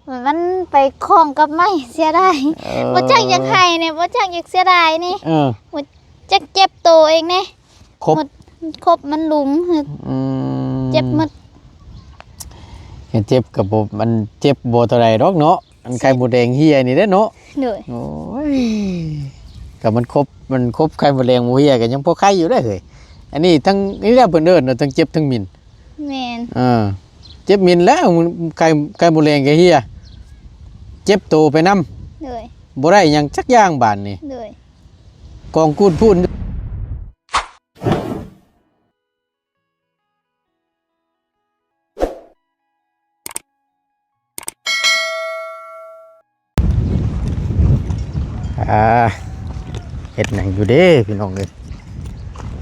ມັນໄປຂ້ອງກັບໄມ້ ເສຍດາຍ. ເອີ ບໍ່ຈັກຢາກໃຫ້ນີ້ ບໍ່ຈັກຢາກເສຍດາຍນີ້. ເອີ ບໍ່ຈັກເຈັບໂຕເອງນີ້. ຄົບ ຄົບມັນຫຼຸງ. ອືມ ເຈັບໝົດ. ເຮັດເຈັບກໍບໍ່ ມັນເຈັບບໍ່ເທົ່າໃດດອກເນາະ. ອັນໄຂ່ມົດແດງເຫ່ຍນີ້ເດ້ເນາະ. ໂດຍ. ໂອ້ຍ ກໍມັນຄົບ ມັນຄົບໄຂ່ມົດແດງບໍ່ເຫ່ຍກໍຍັງພໍໄຄຢູ່ເດ້ເຮີ້ຍ. ອັນນີ້ທັງ ນີ້ແຫຼະເພິ່ນເອີ້ນວ່າທັງເຈັບທັງໝິ່ນ. ແມ່ນ. ເອີ ເຈັບໝິ່ນແລ້ວ ໄຂ່ ໄຂ່ມົດແດງກໍເຫ່ຍ ເຈັບໂຕໄປນຳ. ໂດຍ. ບໍ່ໄດ້ຫຍັງຈັກຢ່າງບາດນີ້. ໂດຍ. ກອງກູດພຸ້ນ. ອ່າ ເຮັດຫຍັງຢູ່ເດ້ພີ່ນ້ອງເອີຍ.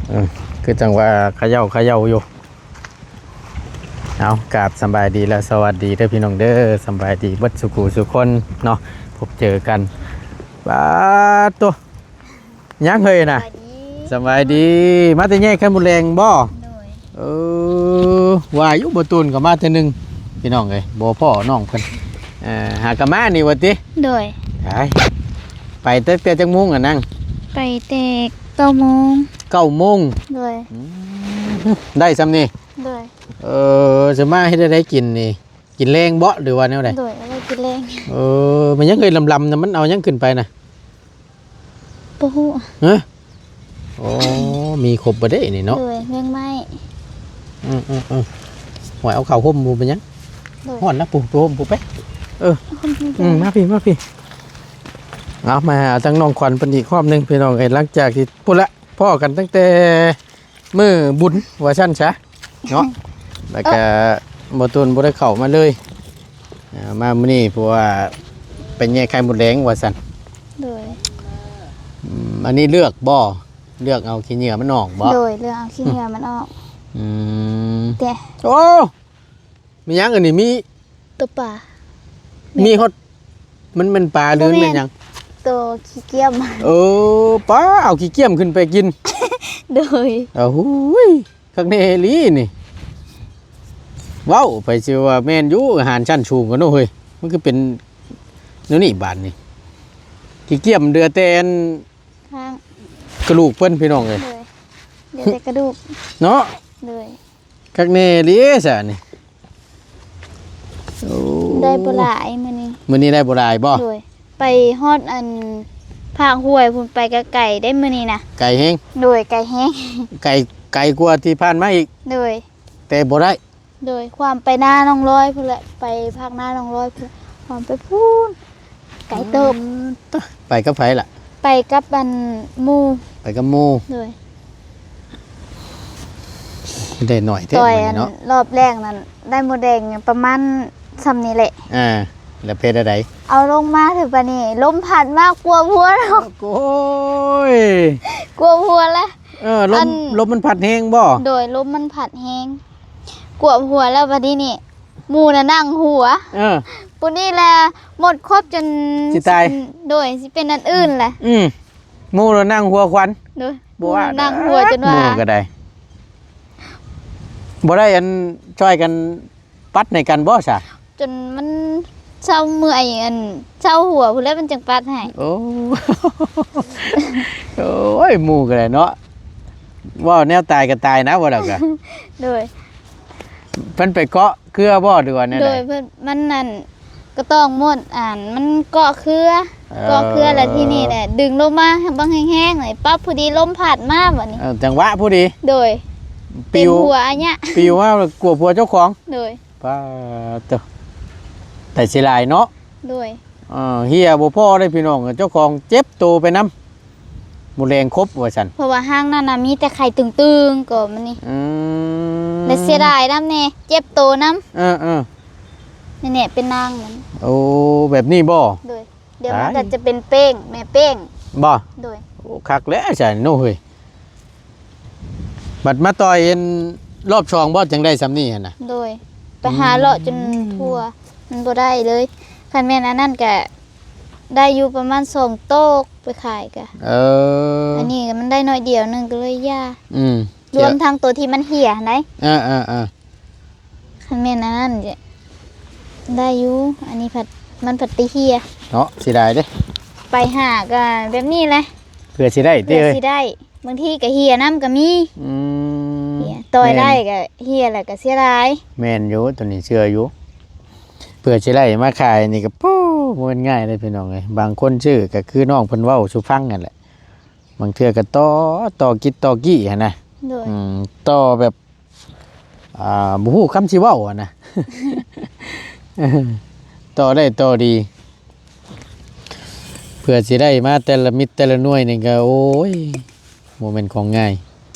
ເອີ ຄືຈັ່ງວ່າຂະເຍົາຂະເຍົາຢູ່. ເອົາ ກາບສະບາຍດີ ແລະ ສະຫວັດດີເດີພີ່ນ້ອງເດີ. ສະບາຍດີເບິດສູ່ຄູ່ສູ່ຄົນເນາະ ພົບເຈີກັນ. ປາດໂຕ ຍັງເຮີ້ຍນະ. ສະບາຍດີ ສະບາຍດີ. ມາແຕ່ແຍ່ໄຂ່ມົດແດງບໍ່? ໂດຍ. ເອີ ວ່າຢູ່ ບໍ່ຕູນກໍມາເທື່ອໜຶ່ງ ພີ່ນ້ອງເອີຍ ບໍ່ພໍ້ນ້ອງເພິ່ນ. ເອີ ຫາກະມານີ້ວ່າຕິ? ໂດຍ. ໄປ ໄປຕັ້ງແຕ່ຈັກໂມງອະນັງ? ໄປແຕ່ເກົ້າໂມງ. ເກົ້າໂມງ. ໂດຍ. ອືມ ໄດ້ຊ່ຳນີ້? ໂດຍ. ເອີ ຈະມາເຮັດແນວໃດກິນນີ້? ກິນແລງບໍ່ ຫຼືວ່າແນວໃດ? ໂດຍ ເອົາໄວ້ກິນແລງ. ເອີ ມັນຍັງເຄີຍລຳໆນະ ມັນເອົາຫຍັງຂຶ້ນໄປນະ? ບໍ່ຮູ້. ຮະ? ໂອ້ ມີຄົບບໍ່ເດ້ນີ້ເນາະ? ໂດຍ ແມງໄມ້. ອືມໆໆ ຫວຍ ເອົາເຂົ້າຫົ່ມບໍ່ເປັນຫຍັງ. ໂດຍ. ຮ້ອນນະ ປູ ໄປຫົ່ມປູໄປ. ເອີ ເອົາຄົນທີ່ ອືມ ມາພີ້ ມາພີ້. ເອົາ ມາຫາທາງນ້ອງຂວັນເພິ່ນອີກຮອບໜຶ່ງ ພີ່ນ້ອງເອີຍ. ຫຼັງຈາກທີ່ພຸ້ນລະ ພໍ້ກັນຕັ້ງແຕ່ ມື້ບຸນວ່າຊັ້ນຊະເນາະ. ແລ້ວກະ ເອີ ບໍ່ຕູນບໍ່ໄດ້ເຂົ້າມາເລີຍ. ເອີ ມາມື້ນີ້ເພາະວ່າໄປແຍ່ໄຂ່ມົດແດງວ່າຊັ້ນ. ໂດຍ. ອືມ ອັນນີ້ເລືອກບໍ່? ເລືອກເອົາຂີ້ເຫຍື້ອມັນອອກບໍ່? ໂດຍ ເລືອກເອົາຂີ້ເຫຍື້ອມັນອອກ. ອືມ ແຕ່ ໂອ້ ມີຫຍັງອັນນີ້? ມີໂຕປາ ມີຮອດ ມັນແມ່ນປາ ຫຼື ມັນແມ່ນຫຍັງ? ໂຕຂີ້ກ້ຽມ. ເອີ ປາ ເອົາຂີ້ກ້ຽມຂຶ້ນໄປກິນ. ໂດຍ. ໂອ້ໂຫຍ ຄັກແນ່ອີ່ຫຼີນີ້. ເວົ້າໄປຊື່ວ່າແມ່ນຢູ່ ອາຫານຊັ້ນສູງກວ່າເນາະເຮີ້ຍ. ມັນຄືເປັນແນວນີ້ບາດນີ້? ຂີ້ກ້ຽມເຫຼືອແຕ່ອັນ ຂ້າງ ກະດູກເພິ່ນ ພີ່ນ້ອງເອີຍ. ໂດຍ. ເຫຼືອແຕ່ກະດູກເນາະ. ໂດຍ. ຄັກແນ່ອີ່ຫຼີຊະນີ້. ໂອ້ ໄດ້ບໍ່ຫຼາຍມື້ນີ້. ມື້ນີ້ໄດ້ບໍ່ຫຼາຍບໍ່? ໂດຍ. ໄປຮອດອັນພາກຫ້ວຍພຸ້ນ ໄປກະໄກເດ້ມື້ນີ້ນະ. ໄກແຮງ. ໂດຍ ໄກແຮງ. ໄກ ໄກກວ່າທີ່ຜ່ານມາອີກ. ໂດຍ. ແຕ່ບໍ່ໄດ້. ໂດຍ. ຄວາມໄປນານ້ອງລອຍພຸ້ນແຫຼະ ໄປພາກນານ້ອງລອຍພຸ້ນ ຄວາມໄປພຸ້ນ ໄກເຕີບ. ອືມ ໄປກັບໃຜລະ? ໄປກັບອັນໝູ່. ໄປກັບໝູ່. ໂດຍ. ໄດ້ໜ້ອຍແທ້ ຕອຍ ມື້ນີ້ເນາະ. ອັນຮອບແລກນັ້ນໄດ້ມົດແດງປະມານຊ່ຳນີ້ແຫຼະ. ອ່າ ແລ້ວເຮັດແນວໃດ? ເອົາລົງມາເທື່ອບາດນີ້ ລົມພັດມາ ກົວຜົວເນາະ. ໂອ້ຍ ກົວຜົວແຫຼະ. ເອີ ລົມ ອັນ ລົມມັນພັດແຮງບໍ່? ໂດຍ ລົມມັນພັດແຮງ ກົວຜົວແລ້ວບາດນີ້ນີ້ ໝູ່ນະນັ່ງຫົວ. ເອີ ຜູ້ນີ້ແຫຼະໝົດຄວາມຈົນຊິຕາຍ. ໂດຍ ຊິເປັນອັນອື່ນແຫຼະ. ອືມ ໝູ່ນະນັ່ງຫົວຂວັນ. ໂດຍ ບໍ່ວ່າ ໝູ່ນັ່ງຫົວຈົນວ່າ ໝູ່ກໍໄດ້ ບໍ່ໄດ້ອັນຊ່ອຍກັນປັດໃຫ້ກັນບໍ່ຊະ? ຈົນມັນເຊົາເມື່ອຍ ອັນເຊົາຫົວພຸ້ນແຫຼະ ມັນຈັ່ງປັດໃຫ້. ໂອ້ ໂອ້ຍ ໝູ່ກໍໄດ້ເນາະ ເວົ້າແນວຕາຍກໍຕາຍນະ ບໍ່ດອກກະ. ໂດຍ. ເພິ່ນໄປເກາະເຄືອບໍ່ ຫຼືວ່າແນວໃດ? ໂດຍ ເພິ່ນ ມັນນັ້ນ ກະຕ້ອງໝົດ ອັນ ມັນເກາະເຄືອ. ເອີ ເກາະເຄືອ ແລ້ວທີນີ້ແຫຼະ ດຶງລົງມາບັງແຮງໆ ປັບພໍດີ ລົມພັດມາບາດນີ້. ເອີ ຈັງຫວະພໍດີ. ໂດຍ. ປິວ ເປັນຫົວອາຍະ ປິວມາ ກົວຜົວເຈົ້າຂອງ. ໂດຍ. ປາດໂທ້ ແຕ່ເສຍດາຍເນາະ. ໂດຍ. ເອີ ເຫ່ຍບໍ່ພໍເດ້ພີ່ນ້ອງ ເຈົ້າຂອງເຈັບໂຕໄປນຳ ໝົດແຮງຄົບວ່າຊັ້ນ. ເພາະວ່າຫ້າງນັ້ນນະມີແຕ່ໄຂ່ຕຶງໆ ກໍມັນນີ້. ອືມ ແລະເສຍດາຍນຳແດ່ ເຈັບໂຕນຳ. ເອີໆ ນີ້ແຫຼະເປັນນາງມັນ. ໂອ້ ແບບນີ້ບໍ່? ໂດຍ. ດຽວມັນກໍຈະເປັນເປ້ງ ແມ່ເປ້ງ. ບໍ່? ໂດຍ. ໂອ້ ຄັກແຫຼະຊັ້ນເນາະເຮີ້ຍ. ບັດມາຕໍ່ເອັນລອບສອງບໍ່ ຈັ່ງໄດ້ຊ່ຳນີ້ຫັ້ນນະ? ໂດຍ. ໄປຫາເລາະຈົນທົ່ວ ອືມ ມັນບໍ່ໄດ້ເລີຍ. ຄັນແມ່ນອັນນັ້ນກະໄດ້ຢູ່ປະມານສອງໂຕກ ໄປຂາຍກະ. ເອີ ອັນນີ້ມັນໄດ້ໜ້ອຍດຽວໜຶ່ງ ກໍເລີຍຢ່າ. ອືມ ລວມທັງໂຕທີ່ມັນເຫ່ຍຫັ້ນໃດ. ເອີໆໆ ຄັນແມ່ນອັນນັ້ນ ໄດ້ຢູ່ ອັນນີ້ພັດ ມັນພັດໄປເຫ່ຍເນາະ ເສຍດາຍເດ້. ໄປຫາກໍແບບນີ້ແຫຼະ ເພື່ອຊິໄດ້ເດ້ ເພື່ອຊິໄດ້ ບາງທີກໍເຫ່ຍນຳກໍມີ. ອືມ ເຫ່ຍ ຕໍ່ໄດ້ກໍເຫ່ຍແລ້ວກໍເສຍດາຍ. ແມ່ນຢູ່ ໂຕນີ້ເຊື່ອຢູ່ ເພື່ອຊິໄດ້ມາຂາຍນີ້ກໍ ໂອ້ ບໍ່ແມ່ນງ່າຍເດ້ພີ່ນ້ອງເອີຍ. ບາງຄົນຊື້ກໍຄືນ້ອງເພິ່ນເວົ້າສູ່ຟັງຫັ້ນແຫຼະ ບາງເທື່ອກໍຕໍ່ ຕໍ່ກິດຕໍ່ກີ້ຫັ້ນນະ. ໂດຍ ອືມ ຕໍ່ແບບ ອ່າ ບໍ່ຮູ້ຄຳຊິເວົ້າຫັ້ນນະ ຕໍ່ໄດ້ຕໍ່ດີ ເພື່ອຊິໄດ້ມາແຕ່ລະມິດແຕ່ລະໜ່ວຍນີ້ກໍ ໂອ້ຍ ບໍ່ແມ່ນຂອງງ່າຍ.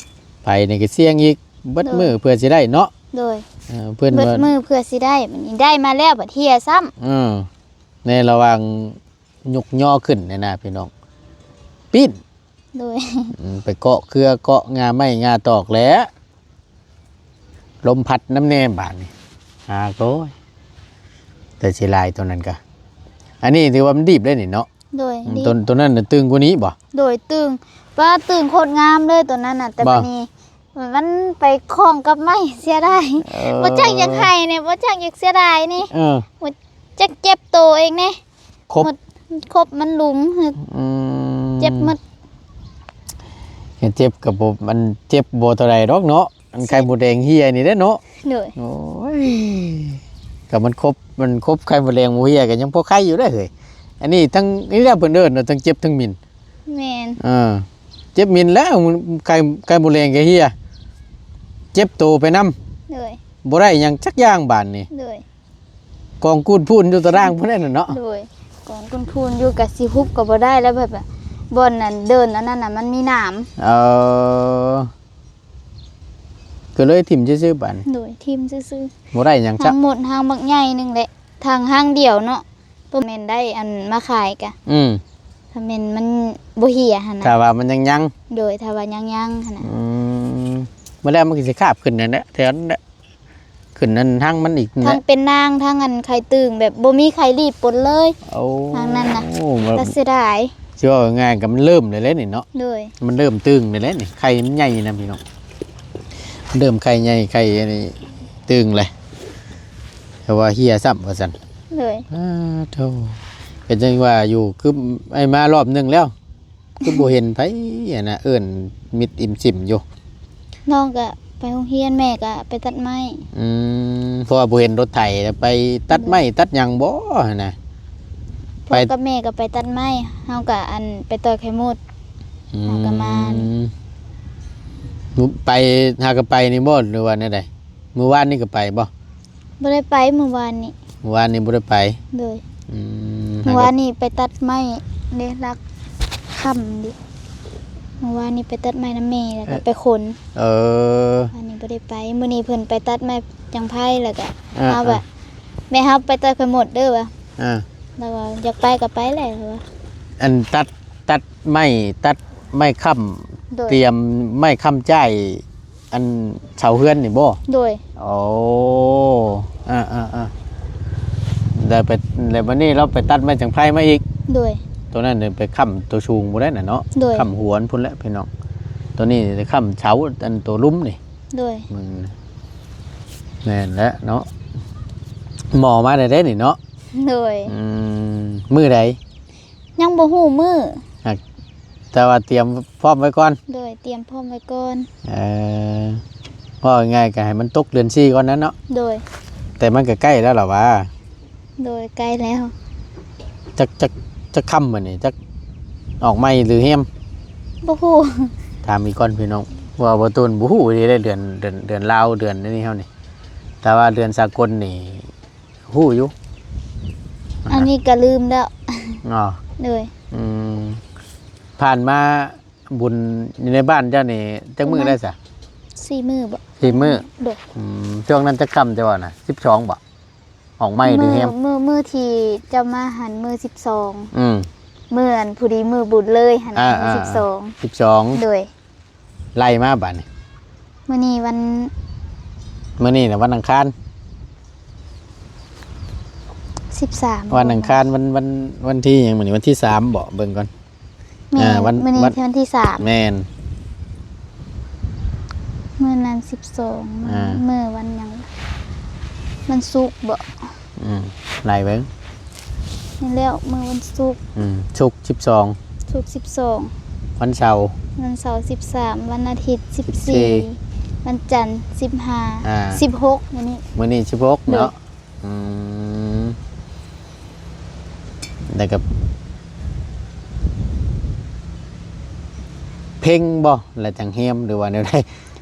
ໄປນີ້ກໍສ່ຽງອີກ ເບິດມື້ ໂດຍ ເພື່ອຊິໄດ້ເນາະ. ໂດຍ ເອີ ເພິ່ນວ່າ ເບິດມື້ເພື່ອຊິໄດ້ ບັດນີ້ໄດ້ມາແລ້ວບັດເຫ່ຍຊ້ຳ. ເອີ ໃນລະຫວ່າງຍົກຍໍຂຶ້ນນີ້ນະພີ່ນ້ອງ ປີ້ນ ໂດຍ ອືມ ໄປເກາະເຄືອເກາະງ່າໄມ້ງ່າຕອກແຫຼະ ລົມພັດນຳແດ່ບາດນີ້. ອາ ໂອ້ຍ ແຕ່ເສຍດາຍໂຕນັ້ນກະ ອັນນີ້ຖືວ່າມັນດີບເດ້ນີ້ເນາະ. ໂດຍ ອືມ ດີບ ໂຕ ໂຕນັ້ນນະຕຶງກວ່ານີ້ບໍ່? ໂດຍ ຕຶງ ປ້າ ຕຶງໂຄດງາມເລີຍໂຕນັ້ນນະ ແຕ່ ບໍ່ ບາດນີ້ ມັນໄປຂ້ອງກັບໄມ້ ເສຍດາຍ. ເອີ ບໍ່ຈັກຢາກໃຫ້ນີ້ ບໍ່ຈັກຢາກເສຍດາຍນີ້. ເອີ ບໍ່ຈັກເຈັບໂຕເອງນີ້ ຄົບ ຄົບມັນຫຼຸງ. ອືມ ເຈັບໝົດ ເຈັບກໍບໍ່ ມັນເຈັບບໍ່ເທົ່າໃດດອກເນາະ ອັນໄຂ່ມົດແດງເຫ່ຍນີ້ເດ້ເນາະ. ໂດຍ ໂອ້ຍ ກໍມັນຄົບ ມັນຄົບໄຂ່ມົດແດງບໍ່ເຫ່ຍກໍຍັງພໍໄຄຢູ່ເດ້ເຮີ້ຍ. ອັນນີ້ທັງ ນີ້ແຫຼະເພິ່ນເອີ້ນວ່າທັງເຈັບທັງມິນ. ແມ່ນ ເອີ ເຈັບມິນແລ້ວ ໄຂ່ ໄຂ່ມົດແດງກໍເຫ່ຍ ເຈັບໂຕໄປນຳ. ໂດຍ ບໍ່ໄດ້ຫຍັງຈັກຢ່າງບາດນີ້. ໂດຍ ກອງກູດພູນຢູ່ຕາລ່າງພຸ້ນແຫຼະເນາະ. ໂດຍ ກອງກູດພູນຢູ່ ກະຊິຮຸບກໍບໍ່ໄດ້ແລ້ວ ແບບວ່າບ່ອນນັ້ນເດີ່ນອັນນັ້ນນະ ມັນມີໜາມ. ເອີ ກໍເລີຍຖິ້ມຊື່ໆ ບາດນີ້. ໂດຍ ຖິ້ມຊື່ໆ ບໍ່ໄດ້ຫຍັງຈັກ ທັງໝົດຫາງບັກໃຫຍ່ໜຶ່ງແຫຼະ ທັງຫາງດຽວເນາະ. ບໍ່ແມ່ນໄດ້ອັນມາຂາຍກະ ອືມ ຖ້າແມ່ນມັນບໍ່ເຫ່ຍຫັ້ນນະ ຖ້າວ່າມັນຍັງໆ. ໂດຍ ຖ້າວ່າຍັງໆຫັ້ນນະ. ອືມ ມື້ແລ້ວມັນກໍຊິຄາບຂຶ້ນນັ້ນແຫຼະ ແຖວນັ້ນແຫຼະ ຂຶ້ນນັ້ນທັງມັນອີກນັ້ນແຫຼະ ທັງເປັນນາງ ທັງອັນໄຂ່ຕຶງ ແບບບໍ່ມີໃຜລີບປົນເລີຍ. ໂອ້ ທາງນັ້ນນະ ແບບ ກໍເສຍດາຍ. ຊິເວົ້າງ່າຍໆ ກໍມັນເລີ່ມແລ້ວແຫຼະນີ້ເນາະ. ໂດຍ ມັນເລີ່ມຕຶງແລ້ວແຫຼະນີ້ ໄຂ່ມັນໃຫຍ່ນະພີ່ນ້ອງ ເລີ່ມໄຂ່ໃຫຍ່ ໄຂ່ອັນນີ້ຕຶງແລ້ວ ແຕ່ວ່າເຫ່ຍຊ້ຳວ່າຊັ້ນ. ໂດຍ ອາ ໂທ້ ເປັນຈັ່ງວ່າຢູ່ ຄືໄອ້ມາລອບໜຶ່ງແລ້ວ ຄືບໍ່ເຫັນໃຜອັນນະ ເອີ້ນມິດອີ່ມຊິມຢູ່. ນ້ອງກະໄປໂຮງຮຽນ ແມ່ກະໄປຕັດໄມ້. ອືມ ເພາະວ່າບໍ່ເຫັນລົດໄຖ ໄປຕັດໄມ້ ໂດຍ ຕັດຫຍັງບໍ່ຫັ້ນນະ? ພໍ່ ໄປ ກັບແມ່ກໍໄປຕັດໄມ້ ເຮົາກໍອັນໄປຕ່ອຍໄຂ່ໝົດ. ອືມ ເຮົາກໍມາ ໄປ ຫາກໍໄປນີ້ບໍ່ ຫຼືວ່າແນວໃດ? ມື້ວານນີ້ກໍໄປບໍ່? ບໍ່ໄດ້ໄປມື້ວານນີ້. ມື້ວານນີ້ບໍ່ໄດ້ໄປ? ໂດຍ ອືມ ມື້ວານນີ້ໄປຕັດໄມ້ເດ້ ລັກຄ່ຳເດ້ ມື້ວານນີ້ໄປຕັດໄມ້ນຳແມ່ ແລ້ວກໍ ເອີ ໄປຂົນ. ເອີ ວານນີ້ບໍ່ໄດ້ໄປ ມື້ນີ້ເພິ່ນໄປຕັດໄມ້ຈັງໄພ ແລ້ວກໍ ເອີ ເຮົາວ່າ ເອີ ແມ່ເຮົາໄປຕັດໄຂ່ໝົດເດີວ່າ ເອີ ແລ້ວວ່າຢາກໄປກໍໄປແຫຼະວ່າ ອັນຕັດ ຕັດໄມ້ ຕັດໄມ້ຄ້ຳ ໂດຍ ຕຽມໄມ້ຄ້ຳຈ້າຍ ອັນເສົາເຮືອນນີ້ບໍ່? ໂດຍ ໂອ້ ອາໆໆ ແລ້ວໄປ ແລ້ວບັດນີ້ລາວໄປຕັດໄມ້ຈັງໄພມາອີກ. ໂດຍ ໂຕນັ້ນໄປຄ້ຳໂຕສູງພຸ້ນແຫຼະນະເນາະ. ໂດຍ ຄ້ຳຫົວພຸ້ນແຫຼະພີ່ນ້ອງ ໂຕນີ້ໄດ້ຄ້ຳເສົາ ອັນໂຕລຸ່ມນີ້. ໂດຍ ອືມ ແມ່ນແຫຼະເນາະ ໝໍມາແລ້ວເດ້ນີ້ເນາະ. ໂດຍ ອືມ ມື້ໃດ? ຍັງບໍ່ຮູ້ມື້ ຫາກ ແຕ່ວ່າຕຽມພ້ອມໄວ້ກ່ອນ. ໂດຍ ຕຽມພ້ອມໄວ້ກ່ອນ. ເອີ ເວົ້າງ່າຍໆ ກໍໃຫ້ມັນຕົກເດືອນສີ່ກ່ອນນັ້ນເນາະ. ໂດຍ ແຕ່ມັນກໍໃກ້ແລ້ວລະຫວາ? ໂດຍ ໃກ້ແລ້ວ. ຈັກ ຈັກ ຈັກຄ່ຳມື້ນີ້ ຈັກອອກໃໝ່ຫຼືແຮມ? ບໍ່ຮູ້ ຖາມອີກກ່ອນພີ່ນ້ອງ ເພາະວ່າບໍ່ຕູນບໍ່ຮູ້ເດ້ ເດືອນ ເດືອນ ເດືອນລາວ ເດືອນນີ້ເຮົານີ້ ແຕ່ວ່າເດືອນສາກົນນີ້ ຮູ້ຢູ່ ອັນນີ້ກໍລືມແລ້ວເນາະ. ໂດຍ ອືມ ຜ່ານມາບຸນຢູ່ໃນບ້ານເຈົ້ານີ້ຈັກມື້ແລ້ວຊະ? ປະມານສີ່ມື້ບໍ? ສີ່ມື້ ໂດຍ ອືມ ຊ່ວງນັ້ນຈັກຄ່ຳເຈົ້າວ່ານະ ສິບສອງບໍ? ອອກໃໝ່ຫຼືແຮມ? ມື້ ມື້ທີ່ເຈົ້າມາຫັ້ນມື້ສິບສອງ. ອືມ ມື້ອັນພໍດີມື້ບຸນເລີຍຫັ້ນນະ ມື້ສິບສອງ. ສິບສອງ ໂດຍ. ໄລ່ມາບາດນີ້ ມື້ນີ້ວັນ ມື້ນີ້ນະວັນອັງຄານ ສິບສາມ ວັນອັງຄານ ວັນ ວັນ ວັນທີຫຍັງມື້ນີ້ ວັນທີສາມບໍ? ເບິ່ງກ່ອນ ແມ່ນ ອ່າ ວັນ ມື້ນີ້ວັນທີສາມ. ແມ່ນ ມື້ນັ້ນສິບສອງ ອ່າ ມື້ວັນຫຍັງ ວັນສຸກບໍ? ອືມ ໄລ່ເບິ່ງ ນີ້ແລ້ວ ມື້ວັນສຸກ ອືມ ສຸກສິບສອງ ສຸກສິບສອງ ວັນເສົາ ວັນເສົາສິບສາມ ວັນອາທິດສິບສີ່ ສິບສີ່ ວັນຈັນສິບຫ້າ ອ່າ ສິບຫົກ ມື້ນີ້ ມື້ນີ້ສິບຫົກ ໂດຍ ເນາະ ອືມ ແລ້ວກໍ ເພັງບໍ່ ແລ້ວຈັ່ງແຮມ ຫຼືວ່າແນວໃດ?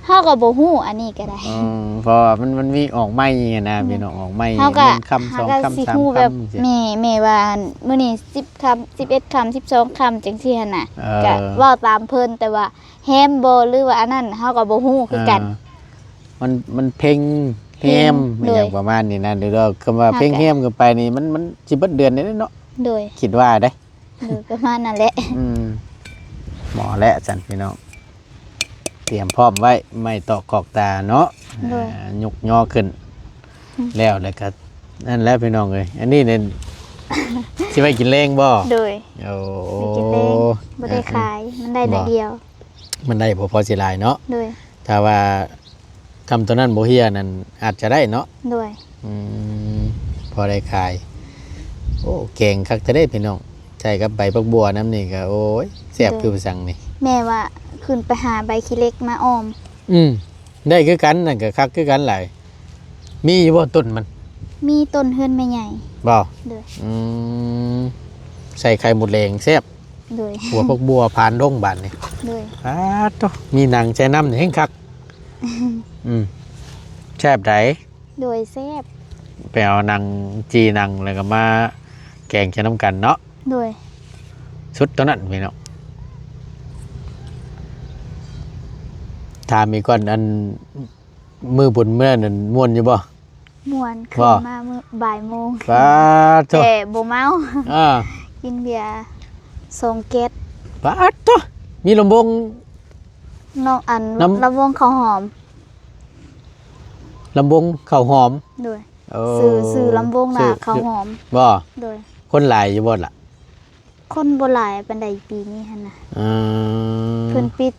ເຮົາກໍບໍ່ຮູ້ອັນນີ້ກໍໄດ້ ອືມ ເພາະວ່າມັນ ມັນມີອອກໃໝ່ຫັ້ນນະ ອືມ ພີ່ນ້ອງ ອອກໃໝ່ ເຮົາກໍ ເງິນຄຳ ເຮົາກໍ ສອງຄຳ ສາມຄຳ ຊິຮູ້ແບບ ຈັ່ງຊີ້ ແມ່ ແມ່ວ່າມື້ນີ້ສິບຄ່ຳ ສິບເອັດຄ່ຳ ສິບສອງຄ່ຳ ຈັ່ງຊີ້ຫັ້ນນະ ເອີ ກໍເວົ້າຕາມເພິ່ນ ແຕ່ວ່າແຮມບໍ່ ຫຼືວ່າອັນນັ້ນ ເຮົາກໍບໍ່ຮູ້ຄືກັນ ເອີ ມັນ ມັນເພັງແຮມ ເພັງ ອີຫຍັງ ໂດຍ ປະມານນີ້ນະ ຫຼືວ່າຄຳວ່າ ເຮົາກໍ ເພັງແຮມເຂົ້າໄປນີ້ ມັນ ມັນຊິເບິດເດືອນເດ້ເນາະ ໂດຍ ຄິດວ່າເດ້ ໂດຍ ປະມານນັ້ນແຫຼະ ອືມ ເໝາະແຫຼະຊັ້ນພີ່ນ້ອງ ຕຽມພ້ອມໄວ້ ໄມ້ຕອກຄອກຕາເນາະ ໂດຍ ອ່າ ຍົກຍໍຂຶ້ນ ອືມ ແລ້ວ ແລ້ວກໍນັ້ນແຫຼະພີ່ນ້ອງເອີຍ ອັນນີ້ນີ້ ຊິໄວ້ກິນແລງບໍ່? ໂດຍ ໂອ້ ໄວ້ກິນແລງ ບໍ່ໄດ້ຂາຍ ມັນໄດ້ໜ້ອຍດຽວ ມັນໄດ້ບໍ່ພໍຊິຫຼາຍເນາະ ໂດຍ ຖ້າວ່າ ຄຳໂຕນັ້ນບໍ່ເຫ່ຍນັ້ນອາດຈະໄດ້ເນາະ ໂດຍ ອືມ ພໍໄດ້ຂາຍ ໂອ້ ແກງຄັກແທ້ເດ້ພີ່ນ້ອງ ໃສ່ກັບໃບຜັກບົ່ວນຳນີ້ກໍ ໂອ້ຍ ແຊບ ໂດຍ ຄືວ່າສັງນີ້ ແມ່ວ່າຂຶ້ນໄປຫາໃບຂີ້ເຫຼັກມາອ້ອມ ອືມ ໄດ້ຄືກັນ ນັ້ນກໍຄັກຄືກັນຫຼາຍ ມີຢູ່ບໍ່ຕົ້ນມັນ? ມີຕົ້ນເຮືອນແມ່ໃຫຍ່ ບໍ່? ໂດຍ ອືມ ໃສ່ໄຂ່ມົດແດງແຊບ ໂດຍ ຫົວຜັກບົ່ວຜ່ານດົງບາດນີ້ ໂດຍ ປາດໂທ້ ມີໜັງໃສ່ນຳນີ້ແຮງຄັກ ອືມ ແຊບໃດ ໂດຍ ແຊບ ໄປເອົາໜັງ ຈີ່ໜັງ ແລ້ວກໍມາແກງໃສ່ນຳກັນເນາະ ໂດຍ ສຸດໂຕນັ້ນພີ່ນ້ອງ ຖາມອີກກ່ອນ ອັນ ມື້ບຸນມື້ນັ້ນມ່ວນຢູ່ບໍ່? ມ່ວນ ຂຶ້ນມາມື້ບ່າຍໂມງ ປາດໂທ້ ແຕ່ບໍ່ເມົາ ອ່າ ກິນເບຍສອງແກັດ ປາດໂທ້ ມີລຳວົງ ນ້ອງອັນ ລຳ ລຳວົງເຂົ້າຫອມ ລຳວົງເຂົ້າຫອມ ໂດຍ ເອີ ຊື່ ຊື່ລຳວົງນະ ເຂົ້າຫອມ ບໍ່? ໂດຍ ຄົນຫຼາຍຢູ່ບໍ່ລະ? ຄົນບໍ່ຫຼາຍປານໃດປີນີ້ຫັ້ນນະ ອືມ ເພິ່ນປິດ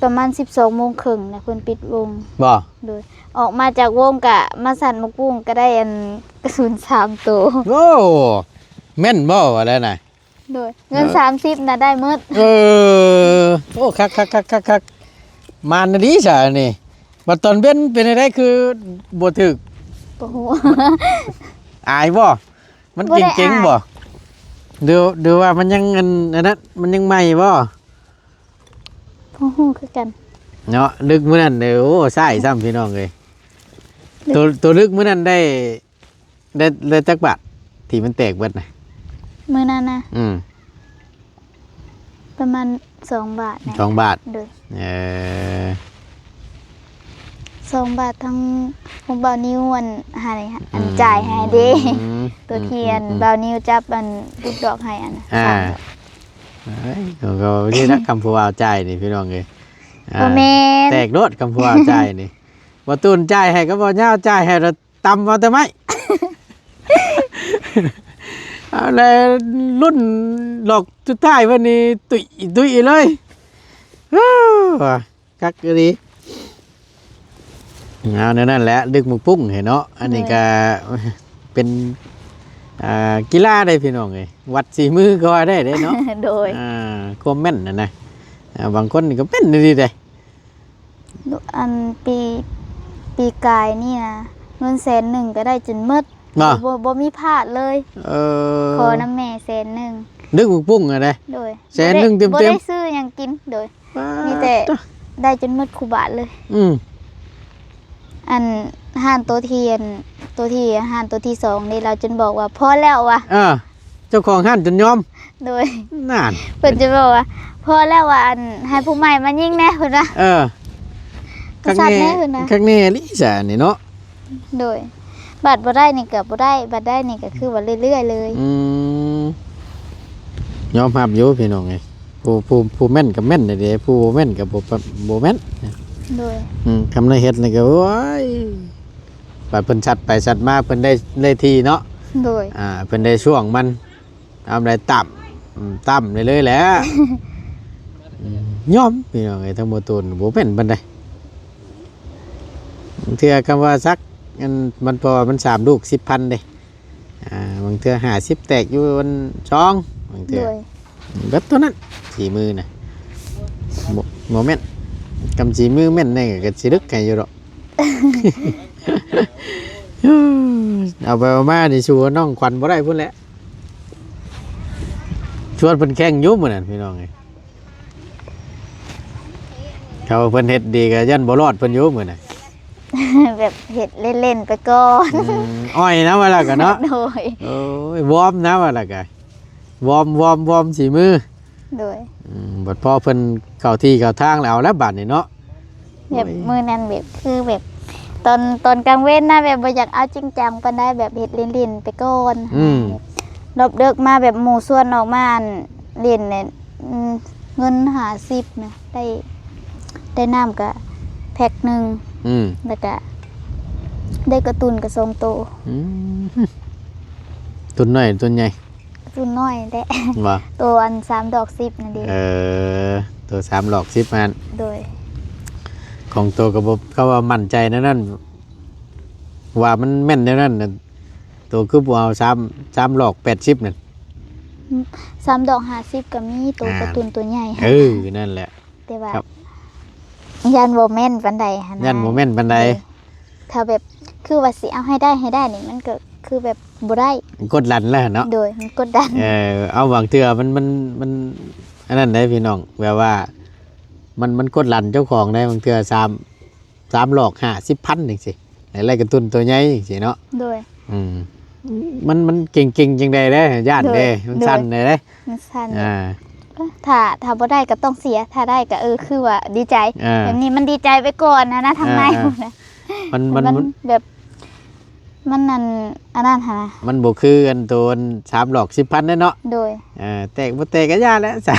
ປະມານສິບສອງໂມງເຄິ່ງນະ ເພິ່ນປິດວົງ ບໍ່? ໂດຍ ອອກມາຈາກວົງກະມາສັນໝາກບຸ້ງ ກະໄດ້ອັນກະສຸນສາມໂຕ ໂອ້ ແມ່ນບໍ່ວ່າແລ້ວນະ? ໂດຍ ເງິນ ເອີ ສາມສິບນະໄດ້ໝົດ ເອີ ໂອ້ ຄັກໆໆໆ ມານອີ່ຫຼີຊະນີ້ ບັດຕອນເວັນເປັນຈັ່ງໃດຄືບໍ່ຖືກ? ບໍ່ຮູ້ ອາຍບໍ່? ມັນເກັ່ງໆບໍ່? ບໍ່ໄດ້ອາຍ ຫຼື ຫຼືວ່າມັນຍັງອັນ ອັນນັ້ນ ມັນຍັງໃໝ່ບໍ່? ບໍ່ຮູ້ຄືກັນ ເນາະ ລຶກມື້ນັ້ນເດ້ ໂອ້ ຊ້າຍຊ້ຳພີ່ນ້ອງເອີຍ ໂຕ ໂຕລຶກມື້ນັ້ນໄດ້ ໄດ້ ໄດ້ຈັກບາດ ທີ່ມັນແຕກເບິດນະ? ມື້ນັ້ນນະ ອືມ ປະມານສອງບາດນະ ສອງບາດ ໂດຍ ເອີ ສອງບາດ ທັງຂອງບ່າວນິວອັນ ໃຫ້ ອັນ ອືມ ຈ່າຍໃຫ້ເດ້ ອືມ ໂຕທີ່ອັນ ອືມ ບ່າວນິວຈັບອັນ ປຸດດອກໃຫ້ອັນ ອ່າ ສາມດອກ ເອີຍ ກໍ ກໍນີ້ນະ ຄຳຜູ້ບ່າວຈ່າຍນີ້ພີ່ນ້ອງເອີຍ ອ່າ ບໍ່ແມ່ນ ແຕກໂລດ ຄຳຜູ້ບ່າວຈ່າຍນີ້ ບໍ່ຕູນຈ່າຍໃຫ້ ກໍບໍ່ຍາວຈ່າຍໃຫ້ ຕຳເອົາແຕ່ໄມ້ ເອົາແລ້ວ ລຸ້ນດອກສຸດທ້າຍເພິ່ນນີ້ ຕຸ້ຍ ຕຸ້ຍເລີຍ ເອີ ຄັກອີ່ຫຼີ ເອົາແນວນັ້ນແຫຼະ ດຶກໝາກປຸ້ງໃຫ້ເນາະ ອັນນີ້ ໂດຍ ກະເປັນ ອ່າ ກິລາເດ້ພີ່ນ້ອງເອີຍ ວັດສີມືກໍວ່າໄດ້ເດ້ເນາະ ໂດຍ ອ່າ ຄວາມແມ່ນຫັ້ນນະ ອ່າ ບາງຄົນນີ້ກໍແມ່ນອີ່ຫຼີເດ້. ອັນປີ ປີກາຍນີ້ນະ ເງິນແສນໜຶ່ງກໍໄດ້ຈົນໝົດ ບໍ່ ບໍ່ ບໍ່ມີພາດເລີຍ ເອີ ຂໍນຳແມ່ແສນໜຶ່ງ ດຶກໝາກປຸ້ງຫັ້ນເດ້ ໂດຍ ແສນໜຶ່ງເຕັມໆ ບໍ່ໄດ້ ບໍ່ໄດ້ຊື້ຫຍັງກິນ ໂດຍ ປາດ ມີແຕ່ ໂທ້ ໄດ້ຈົນໝົດຄູ່ບາດເລີຍ ອືມ ອັນຮ້ານໂຕທີ່ ອັນໂຕທີ່ ຮ້ານໂຕທີ່ສອງນີ້ ລາວຈົນບອກວ່າພໍແລ້ວວ່າ ເອີ ເຈົ້າຂອງຮ້ານຈົນຍອມ ໂດຍ ນັ້ນ ເພິ່ນຈະບອກວ່າ ພໍແລ້ວວ່າ ອັນ ໃຫ້ຜູ້ໃໝ່ມາຍິງແດ່ ເພິ່ນວ່າ ເອີ ຄັກແນ່ ຄັກແນ່ອີ່ຫຼີຊະນີ້ເນາະ ໂດຍ ບາດບໍ່ໄດ້ນີ້ກໍບໍ່ໄດ້ ບາດໄດ້ນີ້ກໍຄືວ່າເລື້ອຍໆເລີຍ ອືມ ຍອມຮັບຢູ່ພີ່ນ້ອງເອີຍ ຜູ້ ຜູ້ ຜູ້ແມ່ນກໍແມ່ນເດ້ ຜູ້ບໍ່ແມ່ນກໍບໍ່ ບໍ່ແມ່ນ ໂດຍ ອືມ ຄຳໃດເຮັດນີ້ກໍ ໂອ້ຍ ບາດເພິ່ນຊັດໄປຊັດມາ ເພິ່ນໄດ້ ໄດ້ທີ່ເນາະ ໂດຍ ອ່າ ເພິ່ນໄດ້ຊ່ວງມັນ ຕຳໄດ້ຕຳ ອືມ ຕຳໄດ້ເລີຍແຫຼະ ອືມ ຍອມ ພີ່ນ້ອງເອີຍ ທັງໝົດໂຕນບໍ່ແມ່ນປານໃດ ເທື່ອຄຳວ່າສັກ ອັນ ມັນ ເພາະວ່າມັນສາມລູກສິບພັນເດ້ ອ່າ ບາງເທື່ອຫ້າສິບແຕກຢູ່ອັນສອງ ບາງເທື່ອ ໂດຍ ເບິດເທົ່ານັ້ນ ສີມືນະ ບໍ່ ບໍ່ແມ່ນ ກຳສີມືແມ່ນແນ່ກໍຊິດຶກໃຫ້ຢູ່ດອກ. ເອົາໄປເອົາມານີ້ ສູ້ນ້ອງຂວັນບໍ່ໄດ້ພຸ້ນແຫຼະ. ຊວນເພິ່ນແຂ່ງຢູ່ມື້ນັ້ນພີ່ນ້ອງເອີຍ ເຂົາເພິ່ນເຮັດດີກໍຢ້ານບໍ່ລອດເພິ່ນຢູ່ມື້ນັ້ນ ແບບເຮັດເລ່ນໆໄປກ່ອນ ອືມ ອ້ອຍນະວ່າລະກໍເນາະ ໂດຍ ໂອ້ຍ ວອມນະວ່າລະກໍ ວອມ ວອມ ວອມສີມື ໂດຍ ອືມ ບັດພໍເພິ່ນເຂົ້າທີ່ເຂົ້າທາງແລ້ວ ເອົາແລ້ວບາດນີ້ເນາະ ແບບ ໂອ້ຍ ມື້ນັ້ນແບບ ຄືແບບ ຕອນ ຕອນກາງເວັນນະ ແບບບໍ່ຢາກເອົາຈິງຈັງປານໃດ ແບບເຮັດຫຼິ້ນໆໄປກ່ອນ ອືມ ແບບ ລອບເດິກມາແບບໝູ່ຊວນອອກມາ ອັນ ຫຼິ້ນ ອືມ ເງິນຫ້າສິບນະ ໄດ້ ໄດ້ນ້ຳກະແພັກໜຶ່ງ ອືມ ແລ້ວກະໄດ້ກາຕູນກະສອງໂຕ ອືມ ໂຕນ້ອຍໂຕໃຫຍ່? ໂຕນ້ອຍແຫຼະ ວ່າ ໂຕອັນສາມດອກສິບນັ້ນເດ້ ເອີ ໂຕສາມດອກສິບຫັ້ນ ໂດຍ ຂອງໂຕກໍບໍ່ ເຂົາວ່າໝັ້ນໃຈແນວນັ້ນ ວ່າມັນແມ່ນແນວນັ້ນ ໂຕຄືບໍ່ເອົາສາມ ສາມດອກແປດສິບນັ້ນ ສາມດອກຫ້າສິບກໍມີ ໂຕ ອ່າ ກາຕູນໂຕໃຫຍ່ ເອີ ນັ້ນແຫຼະ ແຕ່ວ່າ ຄັບ ຢ້ານບໍ່ແມ່ນປານໃດຫັ້ນນະ ຢ້ານບໍ່ແມ່ນປານໃດ ໂດຍ ຖ້າແບບ ຄືວ່າຊິເອົາໃຫ້ໄດ້ ໃຫ້ໄດ້ນີ້ ມັນກໍຄືແບບບໍ່ໄດ້ ກົດດັນແລ້ວເນາະ ໂດຍ ມັນກົດດັນ ເອີ ເອົາ ບາງເທື່ອມັນ ມັນ ມັນ ອັນນັ້ນໄດ໋ພີ່ນ້ອງ ແບບວ່າ ມັນ ມັນກົດດັນເຈົ້າຂອງໄດ໋ ບາງເທື່ອສາມ ສາມດອກຫ້າສິບພັນຈັ່ງຊີ້ ໄດ້ກາຕູນໂຕໃຫຍ່ຈັ່ງຊີ້ເນາະ ໂດຍ ອືມ ມັນ ມັນເກັ່ງໆຈັ່ງໃດເດ້ ຢ້ານເດ້ ໂດຍ ມັນສັ່ນເດ້ ໂດຍ ເດ້ ມັນສັ່ນ ອ່າ ເອີ ຖ້າ ຖ້າບໍ່ໄດ້ກໍຕ້ອງເສຍ ຖ້າໄດ້ກໍ ເອີ ຄືວ່າດີໃຈ ອ່າ ແບບນີ້ມັນດີໃຈໄປກ່ອນນະ ນະ ທາງໃນ ອ່າ ມັນ ມັນ ມັນ ມັນແບບ ມັນອັນ ອັນນັ້ນຫັ້ນນະ ມັນບໍ່ຄືອັນໂຕອັນສາມດອກສິບພັນເດ້ເນາະ ໂດຍ ເອີ ແຕກບໍ່ແຕກກໍຢ່າແຫຼະ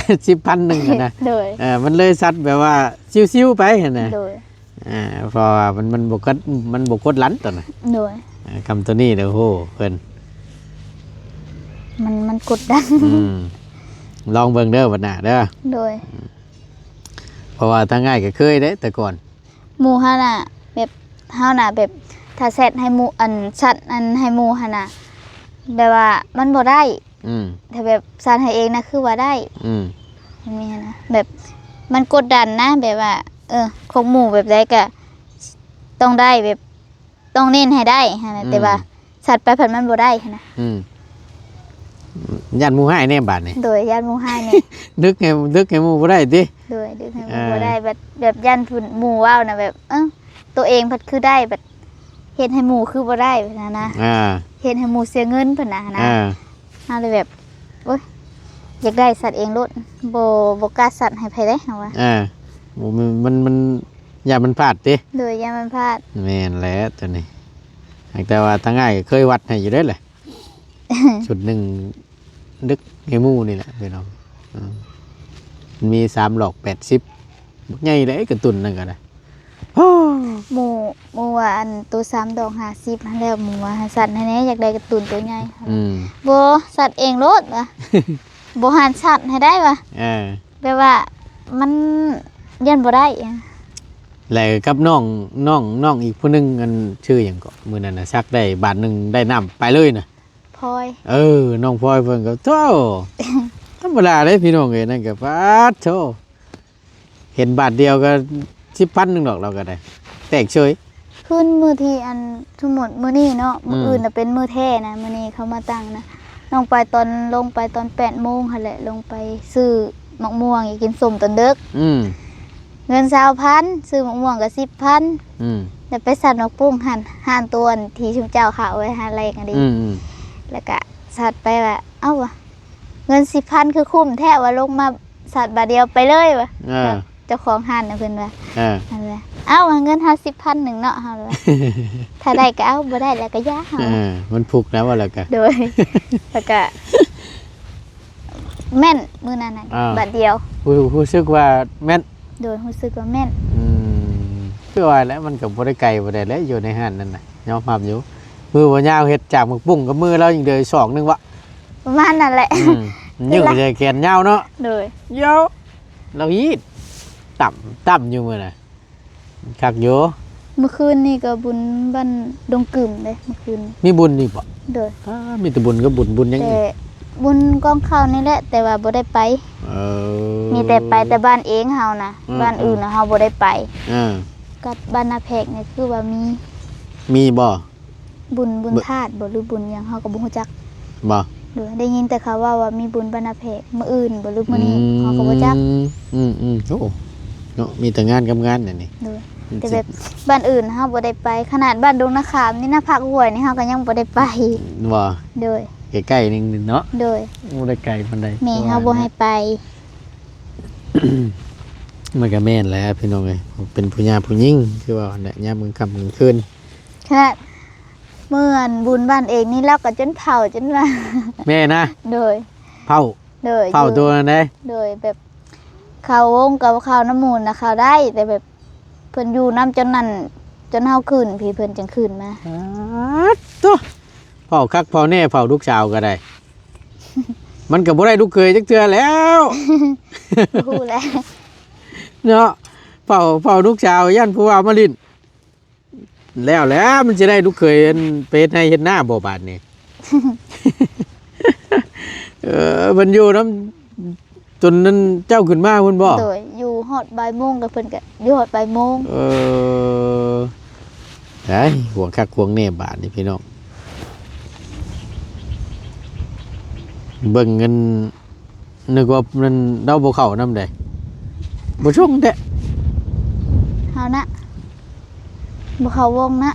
ສິບພັນໜຶ່ງຫັ້ນນະ ໂດຍ ເອີ ມັນເລີຍຊັດແບບວ່າຊິວໆໄປຫັ້ນນະ ໂດຍ ອ່າ ເພາະວ່າມັນ ມັນບໍ່ກົດ ມັນບໍ່ກົດດັນໂຕນັ້ນ ໂດຍ ອ່າ ຄຳໂຕນີ້ເດີ ໂຫ ເພິ່ນ ມັນ ມັນກົດດັນ ອືມ ລອງເບິ່ງເດີບັດໜ້າເດີ ໂດຍ ເພາະວ່າທາງອ້າຍກໍເຄີຍເດ້ແຕ່ກ່ອນ ໝູ່ເຮົານະ ແບບ ເຮົານະ ແບບ ຖ້າແຊັດໃຫ້ໝູ່ ອັນ ຊັດ ອັນ ໃຫ້ໝູ່ຫັ້ນນະ ແບບວ່າມັນບໍ່ໄດ້ ອືມ ຖ້າແບບຊັດໃຫ້ເອງນະ ຄືວ່າໄດ້ ອືມ ແບບນີ້ຫັ້ນນະ ແບບມັນກົດດັນນະ ແບບວ່າ ເອີ ຂອງໝູ່ແບບໃດກະຕ້ອງໄດ້ ແບບຕ້ອງເນັ້ນໃຫ້ໄດ້ຫັ້ນນະ ອືມ ແຕ່ວ່າຊັດໄປພັດມັນບໍ່ໄດ້ຫັ້ນນະ ອືມ ຢ້ານໝູ່ຮ້າຍແດ່ບາດນີ້ ໂດຍ ຢ້ານໝູ່ຮ້າຍແດ່ ດຶກໃຫ້ ດຶກໃຫ້ໝູ່ບໍ່ໄດ້ຕິ ໂດຍ ດຶກໃຫ້ໝູ່ ອ່າ ບໍ່ໄດ້ ແບບ ແບບຢ້ານຜູ້ໝູ່ເວົ້ານະ ແບບ ເອີ ໂຕເອງພັດຄືໄດ້ ບັດເຮັດໃຫ້ໝູ່ຄືບໍ່ໄດ້ຫັ້ນນະ ອ່າ ເຮັດໃຫ້ໝູ່ເສຍເງິນເພິ່ນນະຫັ້ນນະ ອ່າ ເຮົາເລີຍແບບ ໂອ້ຍ ຢາກໄດ້ຊັດເອງໂລດ ບໍ່ ບໍ່ກ້າຊັດໃຫ້ໃຜເດ້ ເຮົາວ່າ ອ່າ ໂອ້ ມັນ ມັນ ມັນ ຢ້ານມັນພາດຕິ ໂດຍ ຢ້ານມັນພາດ ແມ່ນແຫຼະໂຕນີ້ ຫາກແຕ່ວ່າທາງອ້າຍກໍເຄີຍວັດໃຫ້ຢູ່ເດ້ແຫຼະ ຊຸດໜຶ່ງດຶກໃຫ້ໝູ່ນີ້ແຫຼະພີ່ນ້ອງ ອືມ ມັນມີສາມດອກແປດສິບ ບັກໃຫຍ່ເດ້ກາຕູນນັ້ນກໍໄດ້ ໝູ່ ໝູ່ວ່າອັນໂຕສາມດອກຫ້າສິບຫັ້ນແຫຼະ ໝູ່ວ່າໃຫ້ຊັດໃຫ້ແດ່ ຢາກໄດ້ກາຕູນໂຕໃຫຍ່ ອືມ ບໍ່ ຊັດເອງໂລດວ່າ ບໍ່ຫັນຊັດໃຫ້ໄດ້ວ່າ ເອີ ແບບວ່າມັນຢ້ານບໍ່ໄດ້ ແລ້ວກັບນ້ອງ ນ້ອງ ນ້ອງອີກຜູ້ໜຶ່ງ ອັນ ຊື່ຫຍັງເກາະ ມື້ນັ້ນນະ ຊັກໄດ້ບາດໜຶ່ງ ໄດ້ນ້ຳໄປເລີຍນະ ພອຍ ເອີ ນ້ອງພອຍເພິ່ນກໍ ໂທ້ ທຳມະດາເດ້ພີ່ນ້ອງເອີຍ ນັ້ນກໍປາດໂທ້ ເຫັນບາດດຽວກໍສິບພັນໜຶ່ງດອກ ລາວກໍໄດ້ ແຕກເສີຍ ຄືນມື້ທີ່ ອັນ ສົມມຸດມື້ນີ້ເນາະ ມື້ ອືມ ອື່ນນະເປັນມື້ແທ້ນະ ມື້ນີ້ເຂົາມາຕັ້ງນະ ນ້ອງໄປຕອນ ລົງໄປຕອນແປດໂມງຫັ້ນແຫຼະ ລົງໄປຊື້ໝາກມ່ວງ ຢາກກິນສົ້ມຕອນເດິກ ອືມ ເງິນຊາວພັນ ຊື້ໝາກມ່ວງກໍສິບພັນ ອືມ ແລ້ວໄປຊັດໝາກປຸ້ງຫັ້ນ ຮ້ານຕົວທີ່ຊຸມເຈົ້າເຂົ້າໄວ້ ຮ້ານແລກຫັ້ນເດ້ ອືມ ແລ້ວກະຊັດໄປວ່າ ເອົ້າ ວ່າ ເງິນສິບພັນຄືຄຸ້ມແທ້ວ່າ ລົງມາຊັດບາດດຽວໄປເລີຍວ່າ ເອີ ເຈົ້າຂອງຮ້ານນະເພິ່ນວ່າ ເອີ ເອົາ ເງິນເຮົາສິບພັນໜຶ່ງເນາະ ເຮົາວ່າ ຖ້າໄດ້ກໍເອົາ ບໍ່ໄດ້ແລ້ວກໍຢ່າ ເຮົາ ເອີ ມັນຜຸກນະວ່າແລ້ວກໍ ໂດຍ ແລ້ວກໍ ແມ່ນ ມື້ນັ້ນນະ ອ່າ ບາດດຽວ ຮູ້ ຮູ້ສຶກວ່າແມ່ນ ໂດຍ ຮູ້ສຶກວ່າແມ່ນ ອືມ ຄືວ່າແຫຼະ ມັນກໍບໍ່ໄດ້ໄກປານໃດແຫຼະ ຢູ່ໃນຮ້ານນັ້ນນະ ຍອມຮັບຢູ່ ມືບໍ່ຍາວເຮັດຈາກໝາກປຸ້ງກັບມືລາວຍັງເຫຼືອສອກໜຶ່ງວະ ປະມານນັ້ນແຫຼະ ອືມ ຍືດໃສ່ແຂນຍາວເນາະ ໂດຍ ໂຢ ລາວຮີດ ຕ່ຳ ຕ່ຳຢູ່ມື້ນະ ຄັກຢູ່ ມື້ຄືນນີ້ກໍບຸນບ້ານດົງກຶມເດ້ ມື້ຄືນນີ້ ມີບຸນອີກບໍ່? ໂດຍ ອ້າ ມີແຕ່ບຸນກັບບຸນ ບຸນຫຍັງອີກ? ແຕ່ບຸນກອງເຂົ້ານີ້ແຫຼະ ແຕ່ວ່າບໍ່ໄດ້ໄປ. ເອີ ມີແຕ່ໄປແຕ່ບ້ານເອງເຮົານະ ອືມໆ ບ້ານອື່ນນະເຮົາບໍ່ໄດ້ໄປ. ເອີ ກັບບ້ານນາແພກນີ້ຄືວ່າມີ ມີບໍ່? ບຸນ ບຸນທາດບໍ່ ຫຼືບຸນຫຍັງເຮົາກໍບໍ່ຮູ້ຈັກ. ບໍ່? ໂດຍ ໄດ້ຍິນແຕ່ເຂົາເວົ້າວ່າມີບຸນບ້ານນາແພກມື້ອື່ນບໍ່ ຫຼືມື້ນີ້ ອືມ ເຮົາກໍບໍ່ຈັກ. ອືມໆ ໂອ້ ເນາະ ມີແຕ່ງານກັບງານແນວນີ້. ໂດຍ ແຕ່ແບບບ້ານອື່ນເຮົາບໍ່ໄດ້ໄປ ຂະໜາດບ້ານດົງນາຂາມນີ້ນະ ພາກຫ້ວຍນີ້ເຮົາກໍຍັງບໍ່ໄດ້ໄປ. ບໍ່? ໂດຍ ໃກ້ໆ ໜຶ່ງເນາະ. ໂດຍ ບໍ່ໄດ້ໄກປານໃດ ແມ່ເຮົາບໍ່ໃຫ້ໄປ. ມັນກໍແມ່ນແຫຼະພີ່ນ້ອງເອີຍ ເປັນຜູ້ຍ່າຜູ້ຍິງ ຄືວ່າຫັ້ນແຫຼະ ຍາມກາງຄ່ຳກາງຄືນ. ຂະໜາດເມື່ອອັນບຸນບ້ານເອງນີ້ ລາວກໍຈົນເຖົ້າຈົນວ່າ ແມ່ນະ? ໂດຍ ເຖົ້າ. ໂດຍ ເຖົ້າຢູ່ ໂຕນັ້ນເດ້. ໂດຍ ແບບເຂົ້າວົງກັບເຂົ້ານຳໝູ່ນະເຂົ້າໄດ້ ແຕ່ແບບເພິ່ນຢູ່ນຳຈົນນັ້ນ ຈົນເຮົາຂຶ້ນພີ້ເພິ່ນຈຶ່ງຂຶ້ນມາ. ປາດໂທ້ ເຝົ້າຄັກເຝົ້າແນ່ ເຝົ້າລູກສາວກໍໄດ້ ມັນກໍບໍ່ໄດ້ລູກເຂີຍຈັກເທື່ອແລ້ວ. ຮູ້ແລ້ວເນາະ ເຝົ້າ ເຝົ້າລູກສາວ ຢ້ານຜູ້ບ່າວມາຫຼິ້ນ. ແລ້ວແຫຼະ ມັນຊິໄດ້ລູກເຂີຍ ອັນ ໄປເຮັດໄຮ່ເຮັດນາບໍ່ບາດນີ້? ເອີ ເພິ່ນຢູ່ນຳຈົນນັ້ນເຈົ້າຂຶ້ນມາພຸ້ນບໍ່? ໂດຍ ຢູ່ຮອດບ່າຍໂມງ ກໍເພິ່ນກໍຢູ່ຮອດບ່າຍໂມງ. ເອີ ໄດ້ ຫ່ວງຄັກຫ່ວງແນ່ບາດນີ້ພີ່ນ້ອງ ເບິ່ງເງິນ ນຶກວ່ານັ້ນລາວບໍ່ເຂົ້ານຳໃດ ບໍ່ຊົງແທ້. ເຮົານະ ບໍ່ເຂົ້າວົງນະ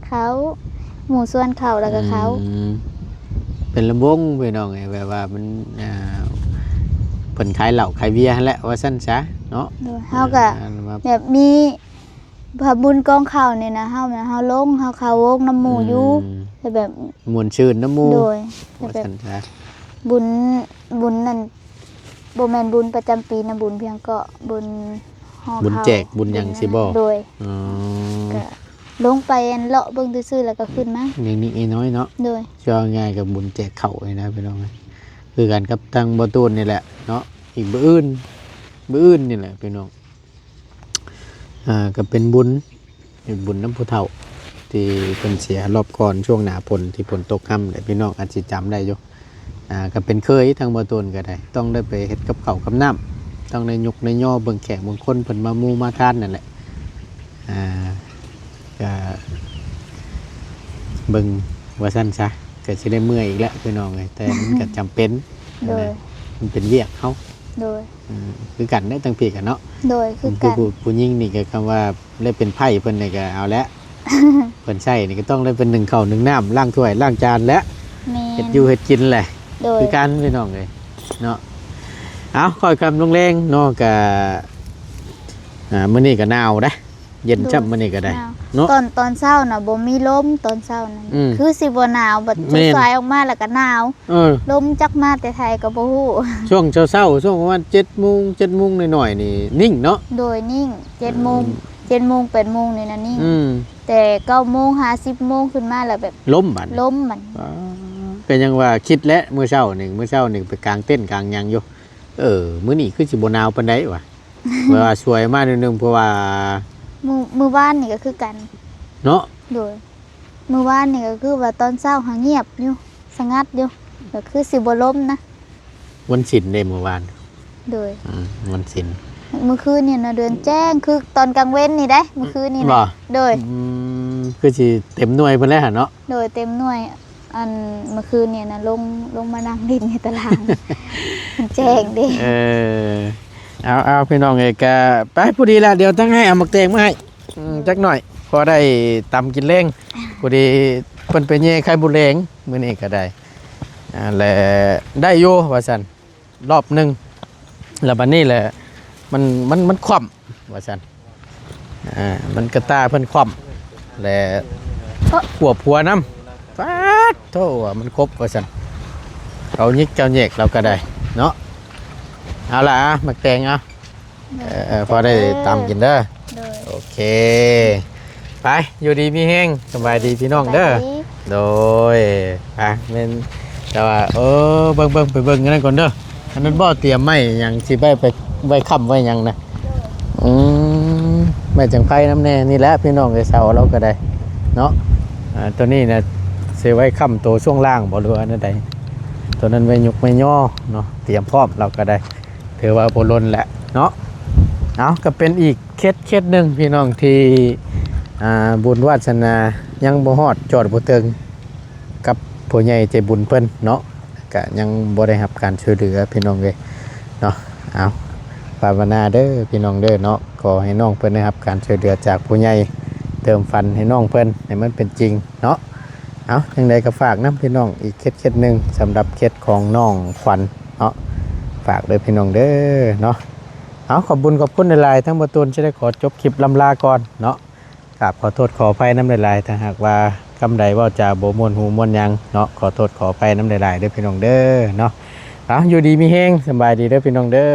ເຂົ້າ ໝູ່ຊວນເຂົ້າແລ້ວກໍເຂົ້າ. ອືມ ເປັນລຳວົງພີ່ນ້ອງເອີຍ ແບບວ່າມັນ ອ່າ ເພິ່ນຂາຍເຫຼົ້າຂາຍເບຍຫັ້ນແຫຼະ ວ່າຊັ້ນຊະເນາະ. ໂດຍ ເຮົາກໍ ອ່າ ແບບມີ ຖ້າບຸນກອງເຂົ້ານີ້ນະ ເຮົານະ ເຮົາລົງ ເຮົາເຂົ້າວົງນຳໝູ່ຢູ່ ອືມ ແຕ່ແບບມ່ວນຊື່ນນຳໝູ່. ໂດຍ ແຕ່ແບບ ວ່າຊັ້ນຊະ ບຸນ ບຸນນັ້ນ ບໍ່ແມ່ນບຸນປະຈຳປີນະ ບຸນພຽງເກາະ ບຸນຫໍ່ເຂົ້າ ບຸນແຈກ ບຸນຫຍັງຊີ້ບໍ່? ໂດຍ ອໍ ກໍລົງໄປອັນເລາະເບິ່ງຊື່ໆ ແລ້ວກໍຂຶ້ນມາ ນິດໆ ໜ້ອຍໆ ເນາະ. ໂດຍ ເວົ້າງ່າຍໆ ກໍບຸນແຈກເຂົ້ານີ້ນະພີ່ນ້ອງ ຄືກັນກັບທາງບໍ່ຕູນນີ້ແຫຼະເນາະ ອີກມື້ອື່ນ ມື້ອື່ນນີ້ແຫຼະພີ່ນ້ອງ. ອ່າ ກໍເປັນບຸນ ເປັນບຸນນຳຜູ້ເຖົ້າ ທີ່ເພິ່ນເສຍຮອບກ່ອນ ຊ່ວງໜ້າຝົນ ທີ່ຝົນຕົກຮຳແຫຼະ ພີ່ນ້ອງອາດຊິຈຳໄດ້ຢູ່. ອ່າ ກໍເປັນເຄີຍທາງບໍ່ຕູນກໍໄດ້ ຕ້ອງໄດ້ໄປເຮັດກັບເຂົ້າກັບນ້ຳ ຕ້ອງໄດ້ຍົກໄດ້ຍໍເບິ່ງແຂກເບິ່ງຄົນ ເພິ່ນມາໝູ່ມາທານນັ້ນແຫຼະ. ອ່າ ກໍເບິ່ງວ່າຊັ້ນຊະ ກໍຊິໄດ້ເມື່ອຍອີກແລ້ວພີ່ນ້ອງເອີຍ ແຕ່ມັນກໍຈຳເປັນ. ໂດຍ ມັນເປັນວຽກເຮົາ. ໂດຍ ອືມ ຄືກັນເດ້ ທັງພີກັນເນາະ. ໂດຍ ຄືກັນ ຜູ້ ຜູ້ຍິງນີ້ກໍຄຳວ່າໄດ້ເປັນໃພ້ເພິ່ນນີ້ກໍເອົາແຫຼະ ເພິ່ນໃຊ້ນີ້ກໍຕ້ອງໄດ້ເປັນໜຶ້ງເຂົ້າໜຶ້ງນ້ຳ ລ້າງຖ້ວຍລ້າງຈານແຫຼະ. ແມ່ນ ເຮັດຢູ່ເຮັດກິນແຫຼະ. ໂດຍ ຄືກັນພີ່ນ້ອງເອີຍເນາະ. ເອົາ ຄ່ອຍຄ່ຳລົງແລງເນາະ ກະ ອ່າ ມື້ນີ້ກໍໜາວເດ້ ເຢັນຊ້ຳມື້ນີ້ກໍໄດ້ເນາະ. ຕອນ ຕອນເຊົ້ານະບໍ່ມີລົມ ຕອນເຊົ້ານະ ອືມ ຄືຊິບໍ່ໜາວ ບັດ ແມ່ນ ສາຍອອກມາແລ້ວກໍໜາວ. ເອີ ລົມຈັກມາແຕ່ໃສກໍບໍ່ຮູ້. ຊ່ວງເຊົ້າໆ ຊ່ວງປະມານເຈັດໂມງ ເຈັດໂມງໜ້ອຍໆ ນີ້ນິ່ງເນາະ. ໂດຍ ນິ່ງ ເຈັດໂມງ ອືມ ເຈັດໂມງ ແປດໂມງນີ້ນະນິ່ງ. ອືມ ແຕ່ເກົ້າໂມງຫາສິບໂມງຂຶ້ນມາແລ້ວແບບລົມບັດ ລົມມັນ. ອ່າ ກໍຍັງວ່າຄິດແຫຼະ ມື້ເຊົ້ານີ້ ມື້ເຊົ້ານີ້ໄປກາງເຕັນກາງຫຍັງຢູ່ ເອີ ມື້ນີ້ຄືຊິບໍ່ໜາວປານໃດຫວາ. ເພາະວ່າສວຍມາໜ້ອຍໜຶ່ງ ເພາະວ່າມື້ ມື້ວານນີ້ກໍຄືກັນເນາະ. ໂດຍ ມື້ວານນີ້ກໍຄືວ່າຕອນເຊົ້າຫາງຽບຢູ່ ສະຫງັດຢູ່ ກໍຄືຊິບໍ່ລົມນະ. ວັນສິນເດ້ມື້ວານ. ໂດຍ ອືມ ວັນສິນ. ມື້ຄືນນີ້ນະເດືອນແຈ້ງ ຄືຕອນກາງເວັນນີ້ເດ້ ມື້ຄືນນີ້ນະ. ບໍ່? ໂດຍ ອືມ ຄືຊິເຕັມໜ່ວຍເພິ່ນແລ້ວຫັ້ນເນາະ. ໂດຍ ເຕັມໜ່ວຍ. ອັນ ມື້ຄືນນີ້ນະ ລົງ ລົງມານັ່ງຫຼິ້ນຢູ່ຕາລາງ ມັນແຈ້ງເດ້. ເອີ ເອົາ ເອົາ ພີ່ນ້ອງເອີຍ ກະໄປ ພໍດີລະ ດຽວທາງອ້າຍເອົາໝາກແຕງມາໃຫ້ ອືມ ຈັກໜ້ອຍ ພໍໄດ້ຕຳກິນແລງ. ພໍດີເພິ່ນໄປແຍ່ໄຂ່ມົດແດງມື້ນີ້ກໍໄດ້ ອ່າ ແລະ ໄດ້ຢູ່ວ່າຊັ້ນ ລອບໜຶ່ງ ແລ້ວບັດນີ້ແຫຼະ ມັນ ມັນ ມັນຂວ້ຳວ່າຊັ້ນ. ອ່າ ມັນກະຕ່າເພິ່ນຂວ້ຳ ແລະ ເອີ ຂວບຫົວນຳ. ປາດໂທ້ ມັນຄົບວ່າຊັ້ນ ເອົາຍິກເຈົ້າແຍກລາວກໍໄດ້ເນາະ. ເອົາລະ ໝາກແຕງເອົາ. ເອີ ພໍໄດ້ຕຳກິນເດີ. ໂດຍ ໂອເຄ ໄປ ຢູ່ດີມີແຮງ ສະບາຍດີພີ່ນ້ອງເດີ. ສະບາຍດີ. ໂດຍ ອ່ະ ແມ່ນ ແຕ່ວ່າ ເອີ ເບິ່ງ ເບິ່ງ ໄປເບິ່ງອັນນັ້ນກ່ອນເດີ. ອັນນັ້ນບໍ່ຕຽມໄມ້ຫຍັງ ຊິໄວ້ໄປ ໄວ້ຄ້ຳໄວ້ຫຍັງນະ. ອືມ ໄມ້ຈັງໄພນຳແດ່ນີ້ແຫຼະພີ່ນ້ອງເອີຍ ເສົາລາວກໍໄດ້ເນາະ. ອ່າ ຕົວນີ້ນະ ຊິໄວ້ຄ້ຳໂຕຊ່ວງລ່າງບໍ່ ຫຼືວ່າແນວໃດ? ຕົວນັ້ນໄວ້ຍົກໄມ້ຍໍເນາະ ຕຽມພ້ອມລາວກໍໄດ້ ຖືວ່າບໍ່ຫຼົ່ນແຫຼະເນາະ. ເອົາ ກໍເປັນອີກເຂດ ເຂດໜຶ່ງພີ່ນ້ອງທີ່ ອ່າ ບຸນວາດສະໜາຍັງບໍ່ຮອດ ຈອດບໍ່ເຖິງກັບຜູ້ໃຫຍ່ໃຈບຸນເພິ່ນເນາະ ກະຍັງບໍ່ໄດ້ຮັບການຊ່ວຍເຫຼືອພີ່ນ້ອງເອີຍເນາະ. ເອົາ ພາວະນາເດີພີ່ນ້ອງເດີເນາະ ຂໍໃຫ້ນ້ອງເພິ່ນໄດ້ຮັບການຊ່ວຍເຫຼືອຈາກຜູ້ໃຫຍ່ ເຕີມຝັນໃຫ້ນ້ອງເພິ່ນໃຫ້ມັນເປັນຈິງເນາະ. ເອົາ ຈັ່ງໃດກໍຝາກນຳພີ່ນ້ອງ ອີກເຂດ ເຂດໜຶ່ງ ສຳລັບເຂດຂອງນ້ອງຂວັນເນາະ ຝາກເດີພີ່ນ້ອງເດີເນາະ. ເອົາ ຂອບບຸນຂອບຄຸນຫຼາຍໆ ທັງບໍ່ຕູນ ຈະໄດ້ຂໍຈົບຄລິບລ່ຳລາກ່ອນເນາະ. ກາບຂໍໂທດຂໍອະໄພນຳຫຼາຍໆ ຖ້າຫາກວ່າຄຳໃດເວົ້າຈາບໍ່ມ່ວນຫູມ່ວນຫຍັງເນາະ ຂໍໂທດຂໍອະໄພນຳຫຼາຍໆ ເດີພີ່ນ້ອງເດີເນາະ. ເອົາ ຢູ່ດີມີແຮງ ສະບາຍດີເດີພີ່ນ້ອງເດີ.